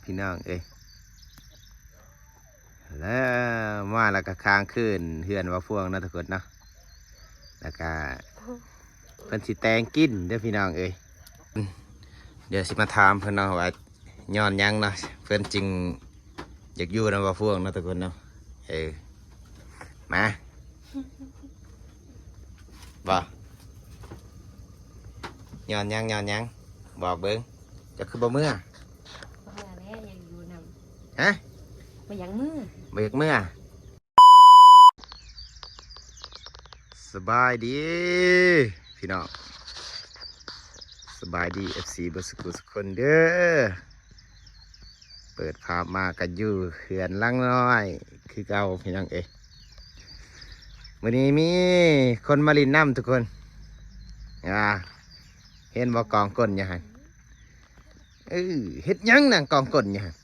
ພີ່ນ້ອງເອີຍ ແລ້ວມາແລ້ວກໍຄ້າງຄືນເຮືອນບ່າວພວງເນາະທຸກຄົນເນາະ ແລ້ວກໍເພິ່ນຊິແຕ່ງກິນເດີພີ່ນ້ອງເອີຍ. ດຽວຊິມາຖາມເພິ່ນເນາະວ່າຍ້ອນຫຍັງເນາະ ເພິ່ນຈຶ່ງຢາກຢູ່ນຳບ່າວພວງເນາະທຸກຄົນເນາະ. ເອີ ມາ ບໍ່ ຍ້ອນຫຍັງ ຍ້ອນຫຍັງ ບອກເບິ່ງ. ເຈົ້າຄືບໍ່ເມືອ? ບໍ່ເມືອແລ້ວ ຢາກຢູ່ນຳ. ຮະ? ບໍ່ຢາກເມືອ. ບໍ່ຢາກເມືອ. ສະບາຍດີພີ່ນ້ອງ ສະບາຍດີເອັຟຊີເບິດສຸຂູສຸຄົນເດີ. ເປີດພາບມາກໍຢູ່ເຮືອນຫຼັງນ້ອຍຄືເກົ່າພີ່ນ້ອງເອີຍ. ມື້ນີ້ມີຄົນມາຫຼິ້ນນຳທຸກຄົນ. ອ່າ ເຫັນບໍ່ກອງກົ້ນຢູ່ຫັ້ນ? ເອີ ເຮັດຫຍັງນັ່ງກອງກົ້ນຢູ່ຫັ້ນ?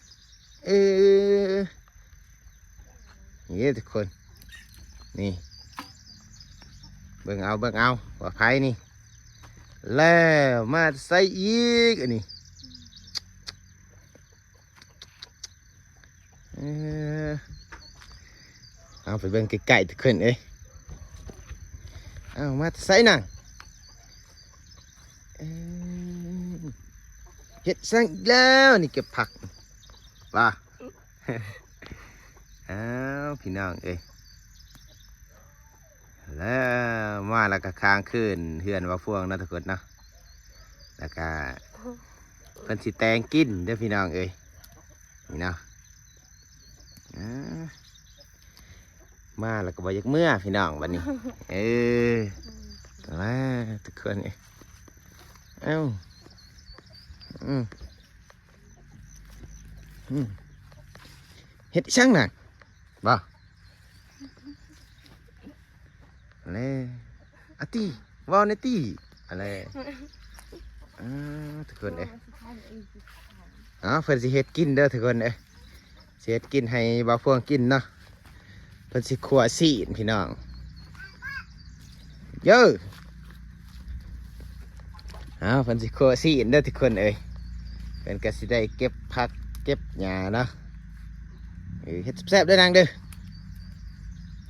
ເອີ ນີ້ທຸກຄົນ ນີ້ ເບິ່ງເອົາ ເບິ່ງເອົາວ່າໃຜນີ້. ແລ້ວມາແຕ່ໃສອີກອັນນີ້? ເອີ ເອົາໄປເບິ່ງໃກ້ໆທຸກຄົນເອີຍ. ເອົາ ມາແຕ່ໃສນາງ? ເອີ ເຮັດຫຍັງອີກແລ້ວນີ້? ເກັບຜັກວ່າ. ອ້າວ ພີ່ນ້ອງເອີຍ ແລ້ວມາແລ້ວກໍຄ້າງຄືນເຮືອນບ່າວພວງເນາະທຸກຄົນເນາະ ແລ້ວກໍເພິ່ນຊິແຕ່ງກິນເດີພີ່ນ້ອງເອີຍ ນີ້ເນາະ. ອ່າ ມາແລ້ວກໍບໍ່ຢາກເມືອພີ່ນ້ອງບັດນີ້. ເອີ ມາທຸກຄົນເອີຍ. ເອົ້າ ອືມ ອືມ ເຮັດຫຍັງນະ? ບໍ່ ແລະ ອາຕິ ເວົ້າແດ່ຕິ ອາແລະ ອ່າ ທຸກຄົນເອີຍ. ເອົາ ເພິ່ນຊິເຮັດກິນເດີທຸກຄົນເອີຍ ຊິເຮັດກິນໃຫ້ບ່າວພວງກິນເນາະ. ເພິ່ນຊິຂົ້ວຊີ້ນພີ່ນ້ອງ ເຢີ ເອົາ ເພິ່ນຊິຂົ້ວຊີ້ນເດີທຸກຄົນເອີຍ. ເພິ່ນກໍຊິໄດ້ເກັບຜັກເກັບຫຍ້າເນາະ. ເອີ ເຮັດແຊບໆເດີນາງເດີ.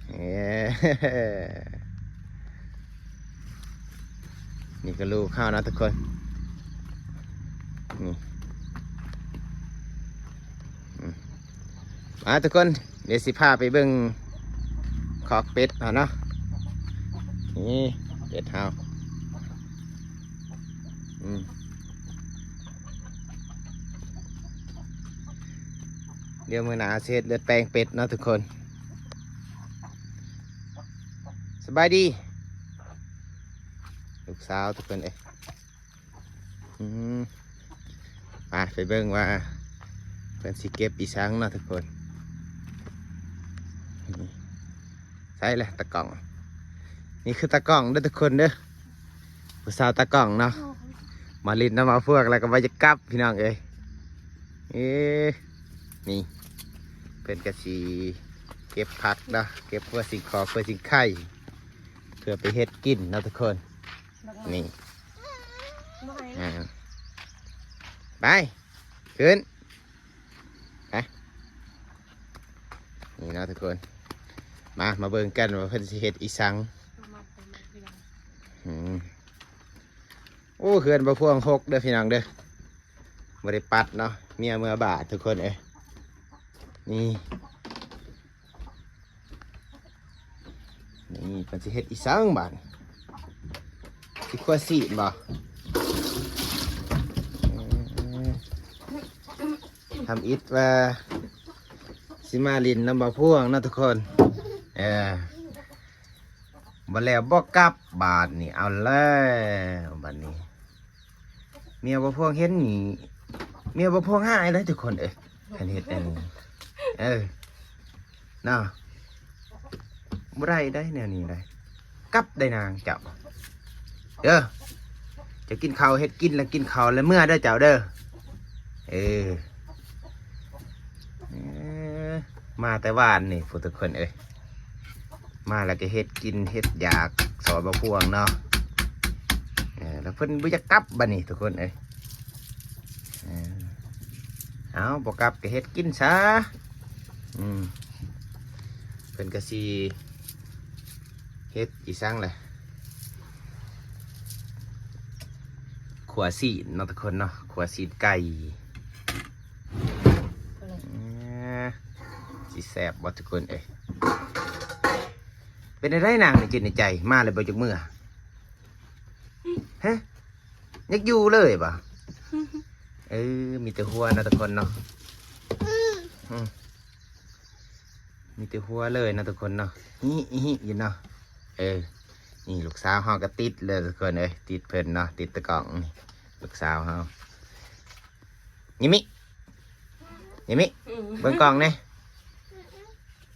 ເອີ ນີ້ກໍລູກເຮົາເນາະທຸກຄົນ ນີ້ ອືມ ມາທຸກຄົນ ດຽວຊິພາໄປເບິ່ງຄອກເປັດເຮົາເນາະ. ນີ້ເປັດເຮົາ ອືມ ດຽວມື້ໜ້າຊິເຮັດເລືອດແປງເປັດເນາະທຸກຄົນ. ສະບາຍດີ ລູກສາວທຸກຄົນເອີຍ. ອືມ ໄປ ໄປເບິ່ງວ່າເພິ່ນຊິເກັບອີ່ສັງເນາະທຸກຄົນ. ໃສລະຕາກ້ອງ? ນີ້ຄືຕາກ້ອງເດີທຸກຄົນເດີ ຜູ້ສາວຕາກ້ອງເນາະ. ມາຫຼິ້ນນຳໝາພວກແລ້ວກໍບໍ່ຢາກກັບພີ່ນ້ອງເອີຍ. ເອີ ນີ້ເພິ່ນກໍຊິເກັບຜັກເນາະ ເກັບຫົວສິງຂອງຫົວສິງໄຄ ເພື່ອໄປເຮັດກິນເນາະທຸກຄົນ. ນີ້ ອ່າ ໄປ ຂຶ້ນ ໄປ ນີ້ເນາະທຸກຄົນ. ມາ ມາເບິ່ງກັນວ່າເພິ່ນຊິເຮັດອີ່ສັງ. ອືມ ໂອ້ ເຮືອນບ່າວພວງຮົກເດີພີ່ນ້ອງເດີ ບໍ່ໄດ້ປັດເນາະ ເມຍເມືອບາດທຸກຄົນເອີຍ. ນີ້ ນີ້ເພິ່ນຊິເຮັດອີ່ສັງບາດນີ້? ຊິຂົ້ວຊີ້ນບໍ່? ເອີ ທຳອິດວ່າຊິມາຫຼິ້ນນຳບ່າວພວງເນາະທຸກຄົນ. ເອີ ບໍ່ແລ້ວບໍ່ກັບບາດນີ້ ເອົາແລ້ວບາດນີ້. ເມຍບ່າວພວງເຫັນນີ້ ເມຍບ່າວພວງຮ້າຍເລີຍທຸກຄົນເອີຍ ຄັນເຮັດແນວນີ້. ເອີ ເນາະ ບໍ່ໄດ້ໄດ໋ແນວນີ້ໄດ໋ ກັບໄດ້ນາງເຈົ້າເດີ. ເຈົ້າກິນເຂົ້າ ເຮັດກິນແລ້ວກິນເຂົ້າແລ້ວເມືອເດີເຈົ້າເດີ. ເອີ ເອີ ມາແຕ່ວານນີ້ພຸ້ນທຸກຄົນເອີຍ. ມາແລ້ວກໍເຮັດກິນເຮັດຢາກຊ່ອຍບ່າວພວງເນາະ. ເອີ ແລ້ວເພິ່ນບໍ່ຢາກກັບບາດນີ້ທຸກຄົນເອີຍ. ເອີ ເອົາ ບໍ່ກັບກໍເຮັດກິນຊະ. ອືມ ເພິ່ນກໍຊິເຮັດອີ່ສັງແຫຼະ ຂົ້ວຊີ້ນເນາະທຸກຄົນເນາະ ຂົ້ວຊີ້ນໄກ່. ເອີ ຊິແຊບບໍ່ທຸກຄົນເອີຍ? ເປັນໄດ້ນາງນີ້ ຈິດໃນໃຈ ມາແລ້ວບໍ່ຈັກເມືອ? ຮະ ຢາກຢູ່ເລີຍບໍ່? ເອີ ມີແຕ່ຫົວເນາະທຸກຄົນເນາະ. ອືມ ມີແຕ່ຫົວເລີຍເນາະທຸກຄົນເນາະ. ອີ່ ອີ່ ອີ່ຢູ່ເນາະ. ເອີ ນີ້ລູກສາວເຮົາກໍຕິດເລີຍທຸກຄົນເອີຍ ຕິດເພິ່ນເນາະ ຕິດຕາກ້ອງນີ້ ລູກສາວເຮົາ. ຍິມມິ ຍິມມິ ອືມ ເບິ່ງກ້ອງແດ່.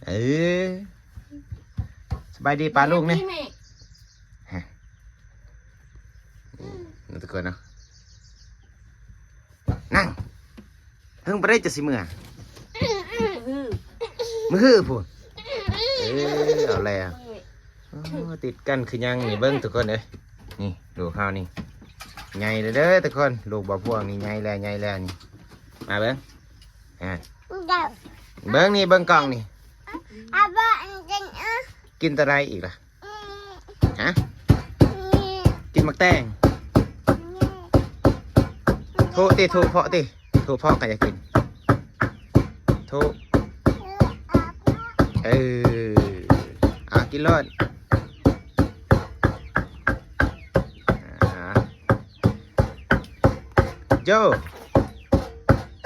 ເອີ ສະບາຍດີປ້າລຸງແດ່. ຮະ ນີ້ເນາະທຸກຄົນເນາະ. ນັ່ງ ເຮີງບໍ່ໄດ້ຈະຊິເມືອ ມື້ຮືພຸ້ນ. ເອີ ເອົາແລ້ວ ອໍ ຕິດກັນຄືຫຍັງນີ້ ເບິ່ງທຸກຄົນເອີຍ. ນີ້ລູກເຮົານີ້ໃຫຍ່ແລ້ວເດີທຸກຄົນ ລູກບ່າວພວງນີ້ໃຫຍ່ແລ້ວ ໃຫຍ່ແລ້ວນີ້. ມາເບິ່ງ ອ່າ ເບິ່ງນີ້ ເບິ່ງກ້ອງນີ້. ກິນຕົວໃດອີກລະ? ຮະ ກິນໝາກແຕງ. ທຸຕິ ທຸເພາະຕິ ທຸເພາະກໍຢາກກິນ ທຸ. ເອີ ເອົາກິນໂລດ. ອ່າ ໂຈ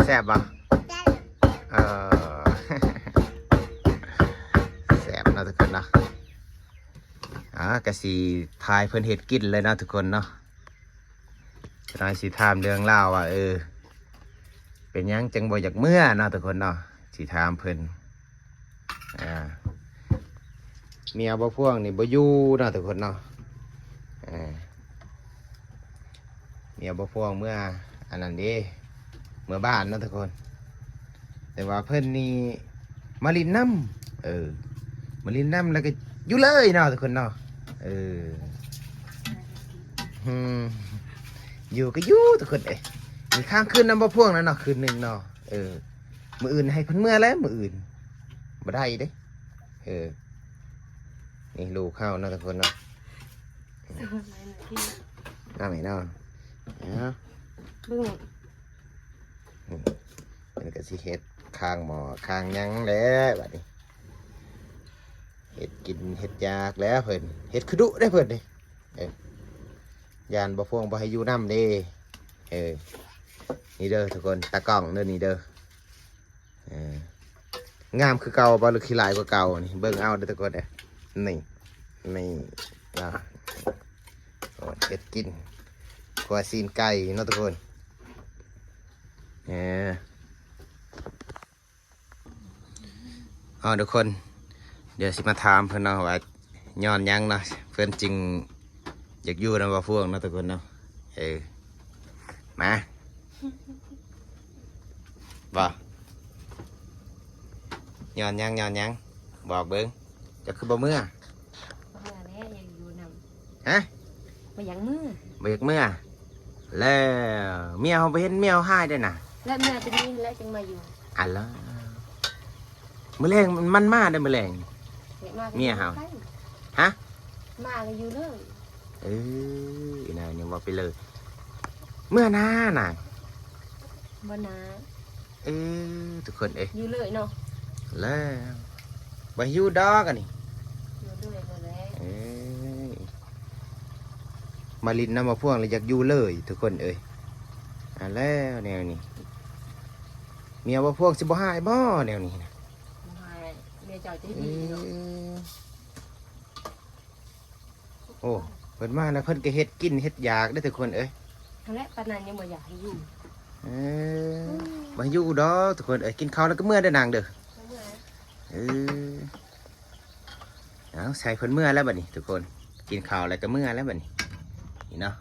ແຊບບໍ່? ເອີ ແຊບເນາະທຸກຄົນເນາະ. ອ່າ ກະຊິຖ່າຍເພິ່ນເຮັດກິນເລີຍເນາະທຸກຄົນເນາະ. ກະຊິຖາມເລື່ອງລາວວ່າ ເອີ ເປັນຫຍັງຈັ່ງບໍ່ຢາກເມືອເນາະທຸກຄົນເນາະ ຊິຖາມເພິ່ນ. ອ່າ ເມຍບ່າວພວງນີ້ບໍ່ຢູ່ເນາະທຸກຄົນເນາະ. ເອີ ເມຍບ່າວພວງເມືອອັນນັ້ນເດ້ ເມືອບ້ານເນາະທຸກຄົນ. ແຕ່ວ່າເພິ່ນນີ້ມາຫຼິ້ນນຳ ເອີ ມາຫຼິ້ນນຳແລ້ວກໍຢູ່ເລີຍເນາະທຸກຄົນເນາະ. ເອີ ອືມ ຢູ່ກໍຢູ່ທຸກຄົນເອີຍ. ມີຄ້າງຄືນນຳບ່າວພວງແລ້ວເນາະ ຄືນໜຶ່ງເນາະ. ເອີ ມື້ອື່ນໃຫ້ເພິ່ນເມືອແລ້ວ ມື້ອື່ນບໍ່ໄດ້ເດ້. ເອີ ນີ້ລູກເຮົາເນາະທຸກຄົນເນາະ. ເອົາແມ່ເນາະ ເອົາ ເບິ່ງ ນີ້ ເພິ່ນກໍຊິເຮັດຄາງໝໍ້ຄາງຫຍັງແຫຼະບັດນີ້. ເຮັດກິນເຮັດຢາກແລ້ວເພິ່ນ ເຮັດຄືດຸເດ້ເພິ່ນນີ້. ເອີ ຢ້ານບ່າວພວງບໍ່ໃຫ້ຢູ່ນຳເດ້. ເອີ ນີ້ເດີທຸກຄົນ ຕາກ້ອງເດີນີ້ເດີ. ເອີ ງາມຄືເກົ່າບໍ່ ຫຼືຂີ້ຮ້າຍກວ່າເກົ່ານີ້? ເບິ່ງເອົາເດີທຸກຄົນເອີຍ. ນີ້ ນີ້ ອ່າ ໂອ້ ເຮັດກິນ ຂົ້ວຊີ້ນໄກ່ເນາະທຸກຄົນ. ເອີ ເອົາທຸກຄົນ ດຽວຊິມາຖາມເພິ່ນເນາະວ່າ ຍ້ອນຫຍັງເນາະ ເພິ່ນຈຶ່ງຢາກຢູ່ນຳບ່າວພວງເນາະທຸກຄົນເນາະ. ເອີ ມາ ບໍ່ ຍ້ອນຫຍັງ ຍ້ອນຫຍັງ ບອກເບິ່ງ. ເຈົ້າຄືບໍ່ເມືອ? ບໍ່ເມືອແລ້ວ ຢາກຢູ່ນຳ. ຮະ? ບໍ່ຢາກເມືອ. ບໍ່ຢາກເມືອ ແລ້ວເມຍເຮົາບໍ່ເຫັນ ເມຍເຮົາຫາຍໄດ້ນະ. ແລ້ວເມືອຕົວນີ້ແຫຼະຈຶ່ງມາຢູ່. ອັນລະ ມື້ແລງມັນມາໄດ້ມື້ແລງ. ເມຍເຮົາ. ຮະ? ມາແລ້ວຢູ່ເລີຍ. ເອີ ອີນາງຍັງເວົ້າໄປເລີຍ. ເມືອນານາງ. ບໍ່ນາ. ເອີ ທຸກຄົນເອີຍ ຢູ່ເລີຍເນາະ. ແລ້ວ ບໍ່ຢູ່ດອກອັນນີ້ ຢູ່ເລີຍແຫຼະ. ເອີ ມາຫຼິ້ນນຳບ່າວພວງແລ້ວຢາກຢູ່ເລີຍທຸກຄົນເອີຍ. ອ່າ ແລ້ວແນວນີ້ ເມຍບ່າວພວງຊິບໍ່ຮ້າຍບໍ່ແນວນີ້ນະ? ບໍ່ຮ້າຍ ເມຍເຈົ້າໃຈດີເນາະ. ເອີ ໂອ້ ເພິ່ນມາແລ້ວເພິ່ນກໍເຮັດກິນເຮັດຢາກເດ້ທຸກຄົນເອີຍ. ຫັ້ນແຫຼະ ປານນັ້ນຍັງບໍ່ຢາກໃຫ້ຢູ່. ເອີ ອືມ ບໍ່ຢູ່ດອກທຸກຄົນເອີຍ. ກິນເຂົ້າແລ້ວກໍເມືອເດີນາງເດີ. ເມືອ. ເອີ ເອົາ ໃສ່ເພິ່ນເມືອແລ້ວບັດນີ້ທຸກຄົນ ກິນເຂົ້າແລ້ວກໍເມືອແລ້ວບັດນີ້. ນີ້ເນາະ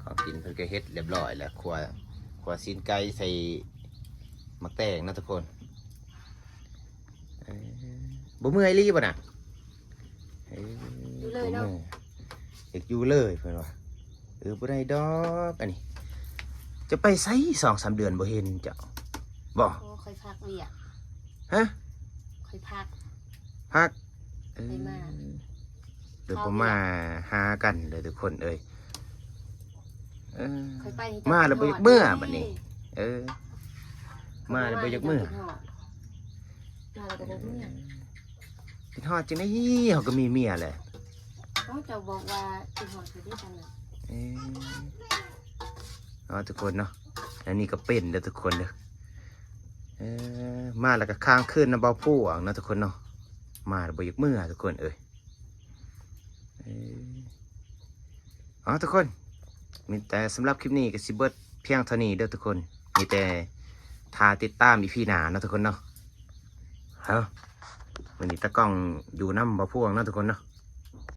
ຂອງກິນເພິ່ນກໍເຮັດລຽບຮ້ອຍແລ້ວ ຂົ້ວ ຂົ້ວຊີ້ນໄກ່ໃສ່ໝາກແຕງເນາະທຸກຄົນ. ເອີ ບໍ່ເມື່ອຍອີ່ຫຼີບໍ່ນະ? ເອີ ຢູ່ເລີຍເນາະ ບໍ່ເມື່ອຍ ຢາກຢູ່ເລີຍເພິ່ນວ່າ. ເອີ ບໍ່ໄດ້ດອກອັນນີ້ ຈະໄປໃສ ສອງສາມເດືອນບໍ່ເຫັນເຈົ້າ. ບໍ່? ໂອ້ ຂ້ອຍພັກວຽກ. ຮະ? ຂ້ອຍພັກ. ພັກ? ເອີ ໄປມາ ໂດຍບໍ່ມາຫາກັນເດີທຸກຄົນເອີຍ. ເອີ ຂ້ອຍໄປນີ້ ມາແລ້ວບໍ່ຢາກເມືອບັດນີ້. ເອີ ມາແລ້ວບໍ່ຢາກເມືອ. ມາແລ້ວກໍບໍ່ເມືອ. ເອີ ຄິດຮອດຈັ່ງໃດ ເຮົາກໍມີເມຍແຫຼະ. ເອົ້າ ເຈົ້າບອກວ່າຄິດຮອດເຂົາເດ້ຊັ້ນນະ. ເອີ ເອົາທຸກຄົນເນາະ ອັນນີ້ກໍເປັນເດີທຸກຄົນເດີ. ເອີ ມາແລ້ວກໍຄ້າງຄືນນຳເບົາພວງເນາະທຸກຄົນເນາະ. ມາແລ້ວບໍ່ຢາກເມືອທຸກຄົນເອີຍ. ເອີ ເອົາທຸກຄົນ ມີແຕ່ສຳລັບຄລິບນີ້ກໍຊິເບິດພຽງເທົ່ານີ້ເດີທຸກຄົນ. ມີແຕ່ຖ້າຕິດຕາມອີພີໜ້າເນາະທຸກຄົນເນາະ. ເອົາ ມື້ນີ້ຕາກ້ອງຢູ່ນຳເບົາພວງເນາະທຸກຄົນເນາະ.